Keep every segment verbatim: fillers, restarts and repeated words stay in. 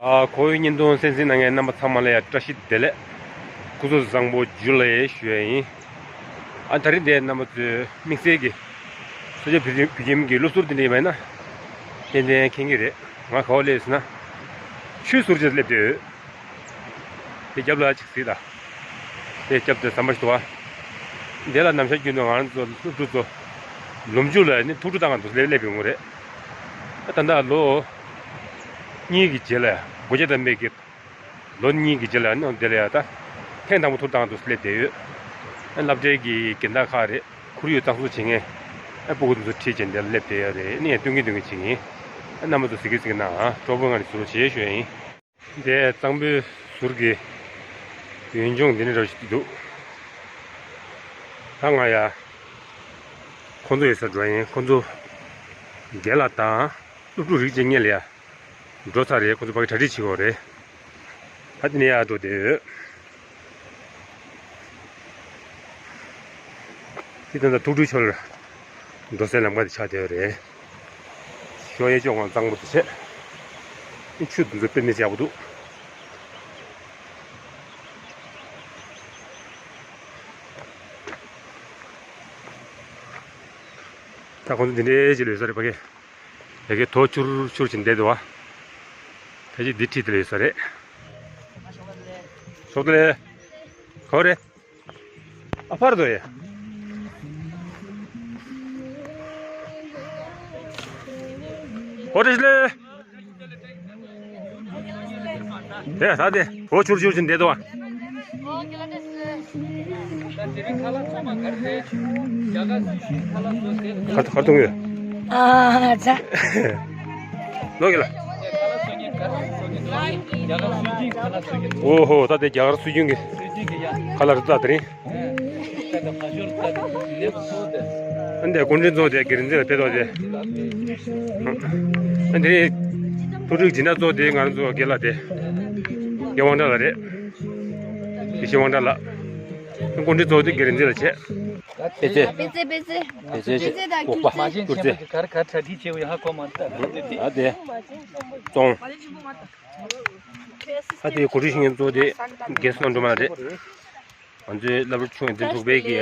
ཨ། ཁོ་བོའི་བརྙན་ཐུང་གསན་གཟིགས་གནང་མཁན་རྣམ་པ་ཚང་མ་ལ་ཡང་བཀྲ་ཤིས་བདེ་ལེགས། སྐུ་གཟུགས་བཟང་པོ་ཇུ་ལེ་ཞུ་ཡ་ཡིན། ཨ། ད་རིང་འདིར་རྣམ་པ་ཚོས་དམིགས་བསལ་གྱི་གསོལ་ཇ་བོད་ཁྱིམ་གྱི་སློབ་ཟུར་དེ་འདྲ་ཡིན་པ་ཡིན་ན་ཏན་ཏན་མཁྱེན་གྱི་རེད། ང་ག་པར་སླེབས་ཟེར་ན་ཆུ་ཟུར་ཅིག་སླེབས་བསྡད་ཡོད། དེ་རྒྱབ་ལ་ཅིག་གཟིགས་དང་། དེ་རྒྱབ་དེ་ཟམ་པ་ཞིག་འདུག་བ། དེ་ལ་ནམ་ཞག་རྒྱུན་དུ་ང་རང་ཚོ་སློབ་ཕྲུག་ཚོ་ལོ་མཇུག་ལ་ནི་ཐུགས་སྤྲོ་བཏང་ག་འདུག་སླེབས་སླེབས་ཡོང་གི་རེད། ད་ལྟ་ལོ་གཉིས་ཀྱི་རྗེས་ལ་སྒོ་རྒྱག་དམ་པའི་གི་ལོ་གཉིས་ཀྱི་རྗེས་ལ་ནི་དེ་ལ་ཡ་ད་ཐེངས་དང་པོ་ཐུགས་སྤྲོ་བཏང་ག་འདུག་སླེབས་བསྡད་ཡོད། སློབ་གྲྭའི་གི་རྒན་བདག་ཁག་རེད། ཁོར་ཡུག་གཙང་བཟོ་བྱེད་མཁན་ཨ་སྤུ་གུ་ཚོ་ཁྲིད་བྱས་འདིར་སླེབས་བསྡད་ཡོད་རེད། ནི་ཡང་སྟོན་གྱིན་སྟོན་གྱིན་བྱེད་ཀྱིན། ཨ་རྣམ་པ་ཚོ་གཟིགས་ཀྱིན་གཟིགས་ཀྱིན་གནང་ཨ། གྲོགས་པོ་ང་ནི་ཟུར་བྱེད་ཞུ་ཡ་ཡིན། འདི་གཙང་པོའི་ཟུར་གྱི་ཡུལ་ལྗོངས་འདི་འདྲ་ཞིག་འདུག་ད་ང་ཡ་ཁོང་ཚོ་ཡོད་སར་འགྲོ་ཡ་ཡིན། ཁོང་ཚོ་རྒན་ལགས་དང་སློབ་ཕྲུག་རིགས་གཅིག་མཉམ་ལ་ཡ་འགྲོ་ཚར་རེད། ཁོང་ཚོ་ཕ་གི་གྲ་སྒྲིག་བྱེད་དགོས་རེད། ད་འདི་ནས་ཡར་འགྲོ་བསྡད་ཡོད། འདི་ད་ལྟ་ཐུགས་སྤྲུལ་ཆོས་གླིང་འགྲོ་སའི་ལམ་ཁ་དེ་ཆགས་བསྡད་ཡོད་རེད། ཞོ་ཡེ་ཅོག་ངང་གཙང་པོ་དེ་བྱས། ཆུ་འདི་ཚོ་དཔེ་མི་སྲིད་ཡག་པོ་འདུག་ད་ཁོང་ཚོ་འདི་འདྲའི་ཅིག་ལོས་ས་རེད་ཕ་གི། ཡ་གི་དོ་ཆུར་ཆུར་ཕྱིན་བསྡད་འདུག་བ། ད་ཅི་འདི་ཁྲིད་དེ་ལས་ས་རེད། ཤོག་དེ་ལས། ག་བ་རེད། ཨ་ཕར་དོ་ཡ། ཧོ་ཏེ་ལེ། དེ་ད་དེ་དོ་ཆུར་ཆུར་ཕྱིན་བསྡད་འདུག་བ། ཁར་ཁར་གཏོང་ཡོད། ཨ་ཙ། ལོ་གི་ལ། ཨོ་ཧོ། ད་དེ་རྒྱ་གར་སྲོལ་རྒྱུན་གྱི་ཁ་ལག་རེད་ད་དེ་རིང་། ཨ་འདི་སྐུ་མགྲོན་ཚོ་དེ་སྒེར་འཛིན་ལ་ཕེབས་དོགས་དེ། ཨ་འདི་ཐུགས་སྤྲུལ་སྦྱིན་བདག་ཚོ་དེ་ང་རང་ཚོ་རྒན་ལགས་དེ། རྒན་དབང་གྲགས་ལགས་རེད། དེ་བཞིན་དབང་གྲགས་ལགས། སྐུ་མགྲོན་ཚོ་དེ་སྒེར་འཛིན་ལ་བྱས། པེ་ཙེ། པེ་ཙེ། པེ་ཙེ། པེ་ཙེ་ཞིག་པེ་ཙེ་དང་སྐུག་པ་སྐུ་ཙེ། གར་གར་གྲ་སྒྲིག་བྱས་ཡོད་ཧ་གོ་མ་ཐུབ། ཨ་དེ། བཙོང་། ཨ་དེ་གོ་སྒྲིག་ཞུ་མཁན་ཚོ་དེ་རྒན་གསུམ་འགྲོ་མ་རེད། ང་ཚོའི་སློབ་ཕྲུག་ཆུང་བའི་འཛིན་ཚོགས་པའི་གི་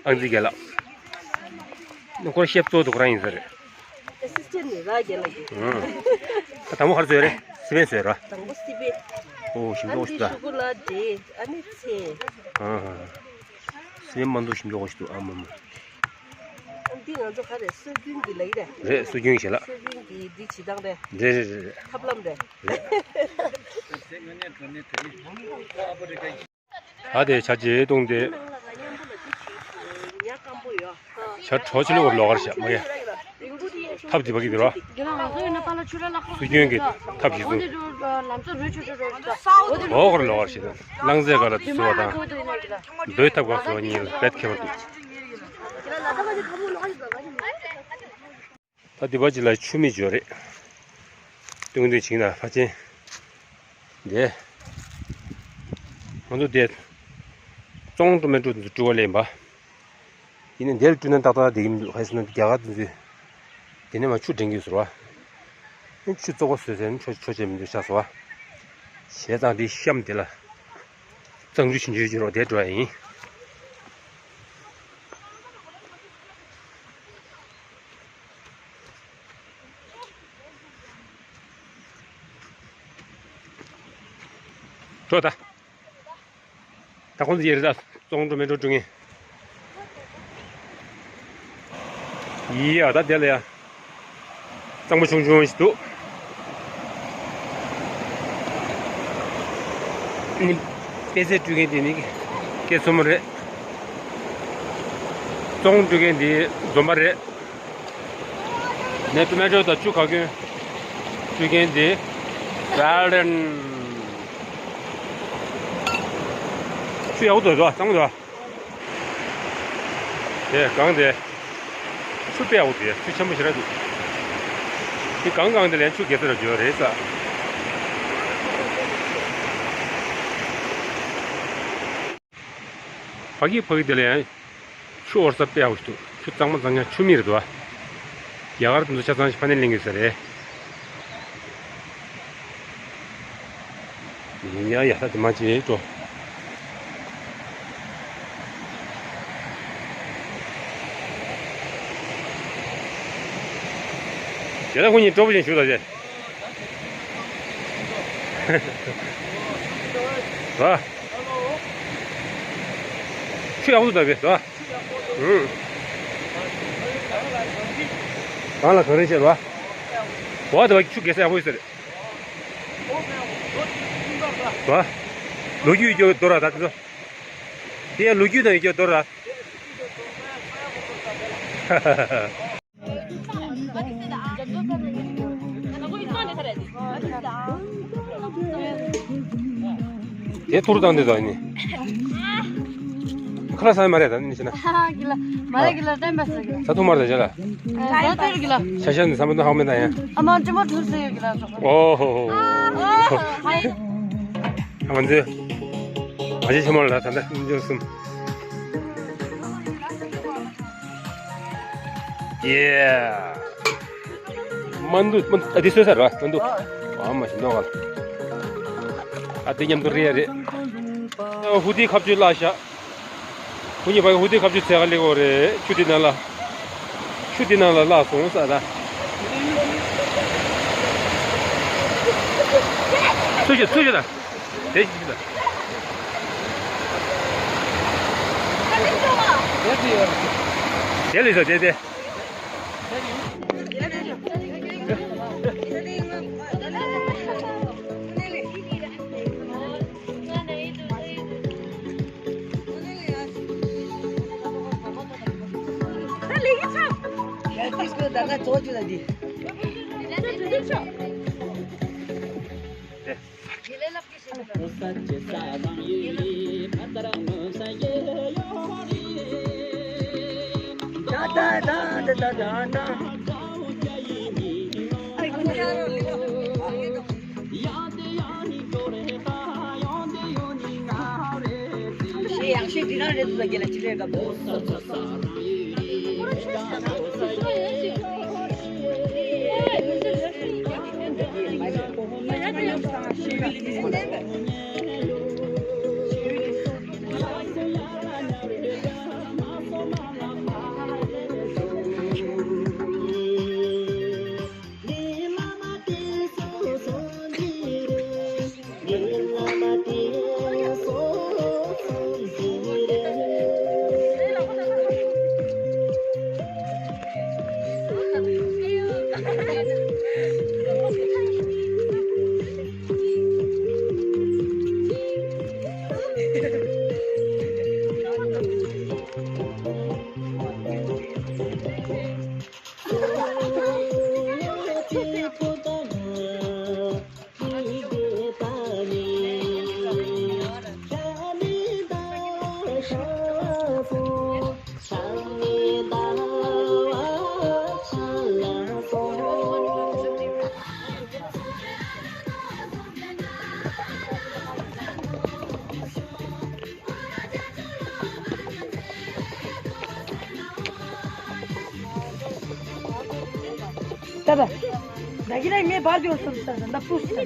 ཨང་རྩིས་རྒན་ལགས། ཁོ་ཤེབ་གཙོ་བོ་དེ་ཁོ་རང་ཡིན་ས་རེད། ཨེ་སིས་ཊེན་ཊི་ནི་ར་རྒན་ལགས་ཡིན། ཨ་དང་པོ་ག་རེ་བཟོས་རེད། སི་པན་བཟོས་ར། དང་པོ་སི་པན། ཨོ་ཞིམ་པོ་ཞིག་ད། ཨ་ནི་ཤོ་ཀོ་ལ་ཌི། ཨ་ནི་ཚལ། ཨ་ཧ། སེམས་མ་འདུག་ཞིམ་པོ་ཞིག་འདུག་ཨ་མ་མ། འདི་ང་ཚོ་ག་རེ་སྲོལ་རྒྱུན་གྱི་ལག་རེད། རེད་སྲོལ་རྒྱུན་ཞིག་ལགས། སྲོལ་རྒྱུན་གྱི་འདི་བྱེད་སྟངས་རེད། རེད་རེད་རེད་རེད། ཐབས་ལམ་རེད། རེད། ད་དེ་བྱ་བྱེད་གཏོང་དེ། བྱ་གྲོགས་ཆེ་ལོ་བར་ལོག་གར་བྱ་མ་ཡ། ཐབས་དེ་བ་གི་དེ་རོ། སྲོལ་རྒྱུན་གྱི་ཐབས་ཤིག་བཟུང་། འོ་གར་ལོག་གར་ཞིག་དང་། རླངས་རྫས་ག་ལ་དུ་བཟོ་བ་དང་། འདོད་ཐབས་ག་བཟོ་བ་གཉིས་ལ་རྦད་ཁྱད་པར་འདུག་ད་དེ་བ་ཅི་ལ་ཆུ་མིག་ཅིག་ཡོད་རེད། སྟོན་སྟོན་བྱིངས་ན་ཕ་ཆེན། འདི། ང་ཚོ་འདི། བཙོང་ཊོ་མེ་ཊོ་འདི་བཀྲུ་བ་ལེན་པ། ཡིན་ནའི་འདིར་བཀྲུས་ན་ཏག་ཏག་བསྡད་ཀྱི་མི་འདུག་ག་རེ་ཟེར་ན་རྒྱ་གར་དེ་ཚོས། དེ་ནས་མ་ཆུ་འདྲེན་གྱི་ཟེར་བ། ཆུ་བཙོག་པ་བཟོས་ཟེར་ན་ཆོ་ཆོ་བྱེད་མི་འདུག་ཤ་ཟེར་བ། བྱས་ཙང་འདི་གཤམ་དེ་ལ། གཙང་ཆུ་ཆུང་ཆུང་ཆུ་རོ་དེ་འགྲོ་ཡ་ཡིན། འགྲོ་ད། ད་ཁོང་ཚོ་ཡེ་རེད་ད། བཙོང་ཊོ་མེ་ཊོ་བཀྲུ་མཁན། ཡིས་ཡ་ད་དེ་ལ་ཡ། གཙང་པོ་ཆུང་ཆུང་ཞིག་འདུག་ནི། པད་ཚལ་བཀྲུ་མཁན་དེ་ནི། སྐྱེ་ཚོམ་རེད། བཙོང་བཀྲུ་མཁན་དེ་འཛོམས་པ་རེད། ནས་ཊོ་མེ་ཊོ་དང་ཆུ་ག་གོན་བཀྲུ་མཁན་དེ་ཌ་ལན། ཆུ་ཡག་པོ་འདུག་འདུག་གཙང་མོ་འདུག་དེ་གང་དེ། ཆུ་དཔེ་ཡག་པོ་དེ་ཆུ་ཆེན་པོ་ཞེ་དྲག་འདུག་དེ་གང་གང་དེ་ལན་ཆུ་རྒྱས་ས་ར་འཇོ་རེད་ས། ཕ་གི་ཕ་གི་དེ་ལ་ཡང་ཆུ་འོར་ས་དཔེ་ཡག་པོ་ཞིག་འདུག་ཆུ་གཙང་མ་གཙང་ཡང་ཆུ་མིག་རེད་འདུག་བ། རྒྱ་གར་དེ་ཚོ་ཆ་ཚང་ཞིག་ཕ་ནས་ལེན་དགོས་ས་རེད། ཡ་ཡ། ད་དེ་མ་བྱེད་འགྲོ། དེ་ལ་ཁོ་གཉིས་སྤྲོ་པོ་ཅན་ཞུ་ད་ཟེར། ད་ཆུ་ཡག་པོ་འདུག་ད་བས་ད། ཨུ། གང་ལ་གང་རེད་བཤད་རོགས། འོ་དེ་བ་ཆུ་རྒྱས་ས་ཡག་པོ་ཡོད་ས་རེད། ལོ་རྒྱུས་ཡོད་རྒྱུ་དོ་ར་ད་དེ་ཚོ། དེ་ཡང་ལོ་རྒྱུས་དང་ཡོད་རྒྱུ་དོ་ར། དེ་ཐུར་བཏང་དེ་ད་ནི། ཁ་ལག་ཟ་མ་རེད་ད་ནི་ཤི་ན། གི་ལ། མ་རེད་གི་ལ་ཏན་པ་ཟ་གི་ལ། ས་ཐུར་མར་ད་ཇ་ལ། ས་ཐུར་གི་ལ། ཤ་ཤ་ནི་ས་མ་ཐུར་ཧང་མེ་ད་ཡ། ཨ་མ་ཅི་མོ་ཐུར་ཟེར་ཡོད་གི་ལ། ཨོ་ཧོ་ཧོ། ང་ཚོས་ང་ཚོའི་ཆེན་མོ་ལ་ད་ལྟ་སྙིང་ཆུང་གསུམ། ཡེ། མ་འདུག་མ་འདུག་ཨ་འདི་སོས་ས་ར་མ་འདུག་ཨ་མ་ཞིག་འདོག་ག་ཨ་འདི་མཉམ་དུ་རེད་རེད། ཧུ་ཏི་ཁ་གཅོད་བརླག་ཤག་ཁོ་གཉིས་ཕ་གི་ཧུ་ཏི་ཁ་གཅོད་འཚོལ་ག་སླེབས་ཡོད་རེད། ཆུ་དེ་ནང་ལ། ཆུ་དེ་ནང་ལ་བརླག་སོང་ས་ད། ཚུར་ཤོག་ཚུར་ཤོག་ད། དེ་ཞིག་ཤོག་ད། དེ་ལས་ས་དེ་དེ། ཞེས་ཡང་ཤེས་འདི་རང་རེད་འདུག་ལ་རྒྱལ་ལ་ཅི་རེད་དགའ་པོ། ད་ད། ད་གི་ར་ངས་བར་དུ་སོང་ས་ད་ད་པུས་ད།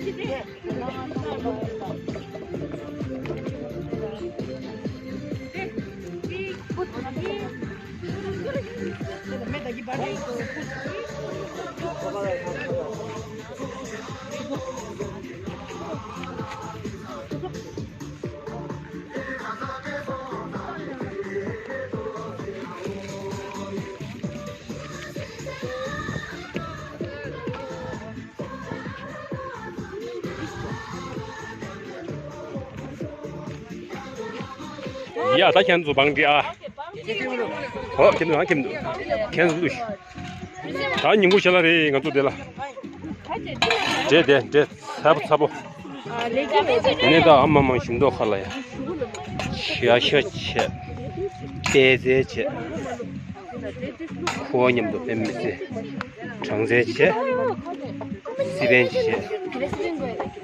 ཡ་ད་ཁྱེད་ཚོ་བང་སྒྲིག་ཨ། ཨོ་ཁྱེད་ཚོ་ཨ་ཁྱེད་ཚོ་ཁྱེད་ཚོ་ལུས། ད་ཉིན་གུང་ཞལ་ལག་རེད་ང་ཚོ་དེ་ལ། འདྲེ་དེ་འདྲེ་ཚ་པོ་ཚ་པོ། དེ་ནས་ད་ཨ་མ་མ་ཞིམ་མདོག་ཁ་ལ་ཡ། ཤ་ཤ་བྱས། པད་ཚལ་བྱས། ཁོ་མཉམ་དུ་པད་མི་ཚེ། གྲང་ཚལ་བྱས། སི་པན་བྱས།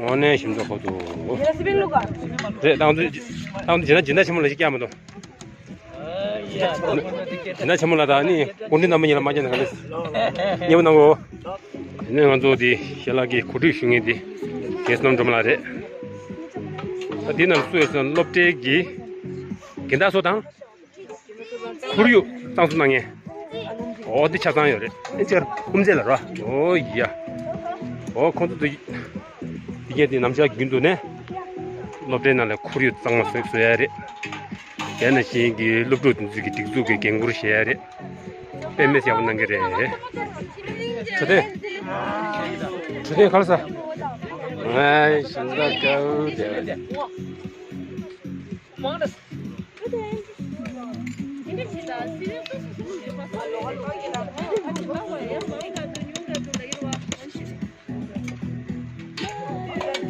དངོས་གནས་ཞིམ་མདོག་ཁ་འདུག་རེད་ཏང་དུ། ཏང་དུ་ཇི་ན་ཇི་ན་ཆེན་མོ་ལ་ཞིག་ཀྱག་མ་འདུག་དེ་ན་ཆེན་མོ་ལ་ད་ནི་སྐུ་མགྲོན་རྣམ་པ་གཉིས་ལ་མ་བརྒྱབ་ན་ག་རེ། མཉེས་པོ་གནང་གོ། དེ་ནས་ང་ཚོ་དེ་ཞལ་ལག་གི་གོ་སྒྲིག་ཞུ་མཁན་དེ་རྒྱལ་སྣམ་སྒྲོལ་མ་ལགས་རེད། ད་འདི་ནང་སུ་ཡོད་ཟེར་ན་སློབ་གྲྭའི་གི་རྒན་བདག་ཚོ་དང་། ཁོར་ཡུག་གཙང་བཟོ་གནང་མཁན། འོ་འདི་ཆ་ཚང་ཡོད་རེད། ཨེ་ཅེར་ཨུམ་ཚེ་ལ་རོ། འོ་ཡ། འོ་ཁོང་ཚོ་འདི་འདི་གས་འདི་ནམ་ཞག་རྒྱུན་དུ་ནས་སློབ་གྲྭའི་ནང་ལ་ཁོར་ཡུག་གཙང་མ་བཟོ་བཟོ་ཡ་རེད། དེ་ནང་བཞིན་གྱི་སློབ་ཕྲུག་དེ་ཚོ་གི་སྒྲིག་འཛུགས་ཀྱི་འགན་འཁུར་བཞེས་ཡ་རེད། དཔེ་མི་སྲིད་ཡག་པོ་གནང་གི་རེད། འཕྲོད་བསྟེན། འཕྲོད་བསྟེན་ག་ལ་ས། ཨ་ཞིང་ས་དཀར་དེ།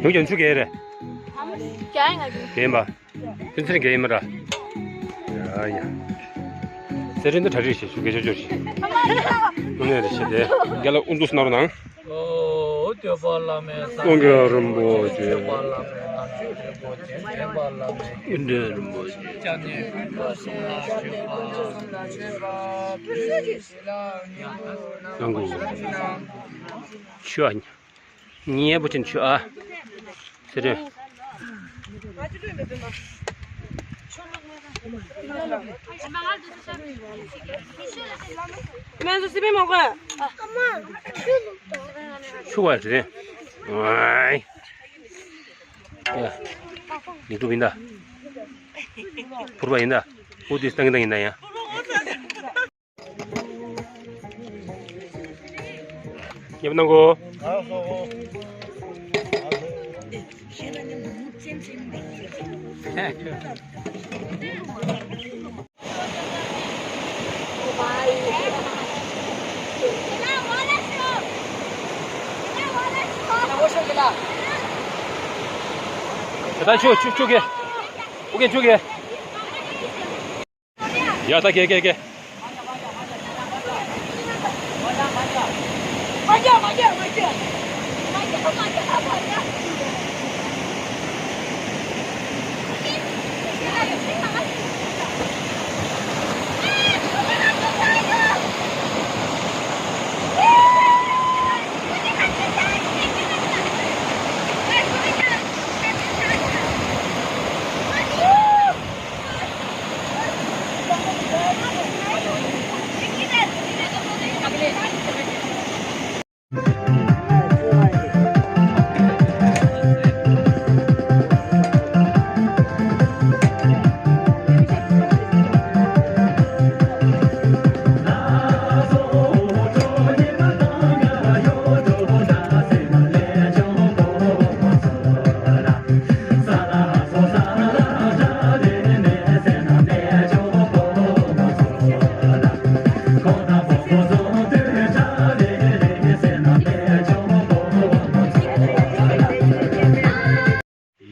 ནུ་རྒྱུན་ཆུ་གས་རེད། རྒྱ་ཡིན་པ། ཕན་ཚུན་རྒས་ཡིན་མ་ར། ཡ་ཡ། སེ་རེ་འདི་གྲ་རེ་ཞིག་ཞུ་གེ་ཅོ་ཅོ་ཞིག་དངོས་གནས་རེ་ཞིག་དེ་རྒྱ་ལ་ཨུ་འདུ་སྣར་དང་། ཨོ་སྟོན་པ་བླ་མའི་ས། ཀློང་གི་རིན་པོ་ཆེ། སྟོན་པ་བླ་མའི་ནང་ཆོས་རིན་པོ་ཆེ། སྟོན་པ་བླ་མའི་ཡོན་ཏན་རིན་པོ་ཆེ། སྐྱབས་གནས་ཀུན་ཏུ་གསུང་ལ་བཞུགས་པ། གསང་སྔགས་ཆོས་ཨ། ཉེ་པོ་ཅན་ཆུ་ཨ། ཟེར་རེད། སྨན་བཟོ་སི་པན་མ་གོ། ཆུ་བ་རེད། ཨའི། ཡ། ལིག་ཏུ་ཡིན་ད། ཕུར་པ་ཡིན་ད། ཨུ་ཏི་སྟང་གི་སྟང་ཡིན་ད་ཡ། ཉེ་པོ་གནང་གོ། ད་ཆུ་ཆུ་ཆུ་གེ། ཨོ་ཀེ་ཆུ་གེ། ཡ་ད་གེ་གེ་གེ།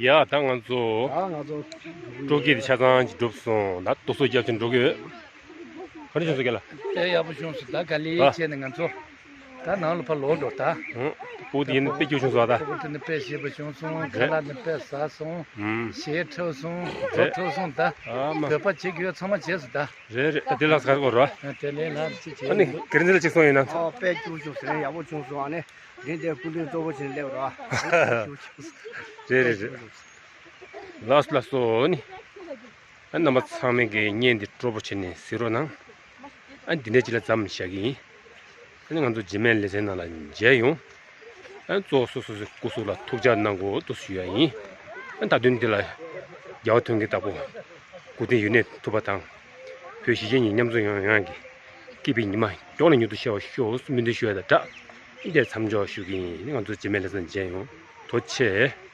ཡ་ད་ང་ཚོ། ད་ང་ཚོ། སྤྲོ་སྐྱིད་དེ་ཆ་ཚང་གི་གྲུབ་སོང་། ད་རྡོ་སོ་རྒྱབ་ཅིང་འགྲོ་གི་ཡོད། ག་རེ་བྱུང་སོང་རྒན་ལགས། དཔེ་ཡག་པོ་བྱུང་སོང་། ད་ག་ལེ་ཨ། བྱས་ནས་ང་ཚོ་ད་ནང་ལ་ཕར་ལོག་འགྲོ་ད། ཨང་། ཕྲུ་གུ་དེ་ཡིན་ན་དཔེ་སྐྱིད་བྱུང་སོང་ད། ཕྲུ་གུ་དེ་ནི་དཔེ་ཞེ་པོ་བྱུང་སོང་། རེད། ཁ་ལག་ནི་དཔེ་ཟ་སོང་། ཨང་། གཞས་འཁྲབ་སོང་། བྲོ་རེད། འཁྲབ་སོང་ད། ཨ་མ། བོད་པ་བྱེད་དགོས་ཚང་མ་བྱས་སོང་ད། རེད་རེད། ད་དེ་ལགས་ག་རེ་གོ་ར། ཨ་དེ་ལས་ལགས་ཅི་བྱས། ཨ་ནི་ག་རེ་འཛིན་ལ་གཅིག་སོང་ཡིན་ན། ཨ་དཔེ་སྐྱིད་བྱུང་ཟེར་ཡག་པོ་བྱུང་སོང་། ཨ་ནི་འདི་འདྲའི་སྐུ་མདུན་གཙོ་བོ་བྱས་ནས་སླེབས་རོགས། རེད་རེད་རེད། ལགས་སོ་ལགས་སོ་ནི། ཨ་རྣམ་པ་ཚང་མས་ཀྱི་བརྙན་འདི་སྤྲོ་པོ་བྱས་ནས་གཟིགས་རོགས་གནང་། ཨ་འདི་འདྲའི་ཅིག་ལ་མཚམས་བཞག་གི་ཡིན། ཨ་ནི་ང་ཚོ་རྗེས་མའི་ལེ་ཚན་ནང་ལ་མཇལ་ཡོང་། ཨ་གཙོ་བོ་སོ་སོ་སོའི་སྐུ་གཟུགས་ལ་ཐུགས་ཅག་གནང་དགོས་འདུག་ཞུ་ཡ་ཡིན། ཨ་ད་དུང་འདི་ལ་རྒྱལ་བ་ཐོན་ཁུལ་ལྟ་བུ་སྐུ་རྟེན་ཡུན་གནས་ཐུབ་པ་དང་། བོད་གཞིས་བྱེས་གཉིས་མཉམ་འཛོམས་ཡོང་ཡོང་གི་སྐྱིད་པའི་ཉི་མ་མགྱོགས་ལ་མྱུར་དུ་ཤར་བར་ཤོག་སྨོན་འདུན་ཞུ་ཡ་དང་སྦྲགས། འདིར་མཚམས་འཇོག་ཞུ་གི་ཡིན། ང་ཚོ་རྗེས་མའི་ལེ་ཚན་མཇལ་ཡོང་། ཐུགས་རྗེ་ཆེ།